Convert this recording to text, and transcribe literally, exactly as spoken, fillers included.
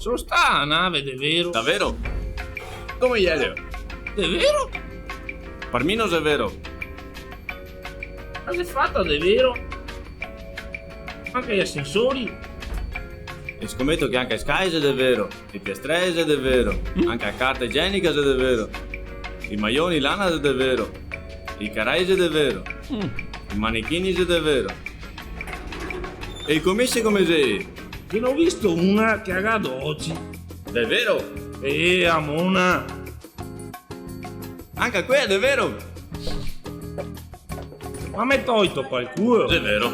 Dove sta la nave, de vero? Davero? Come ielo? De vero? Par mi no xe vero. Ma xe fata de vero? Anca i asensori? E scometo che anca e scae xe de vero, e piastree xe de vero, anca a carta igienica xe de vero, i maioni lana xe de vero, i carai xe de vero, i manichini xe de vero. E i comisi come xe? Che n'ho visto una che la ga do oci. De vero? Eh, a mona! Anca quea de vero? Ma me toito pal culo? De vero.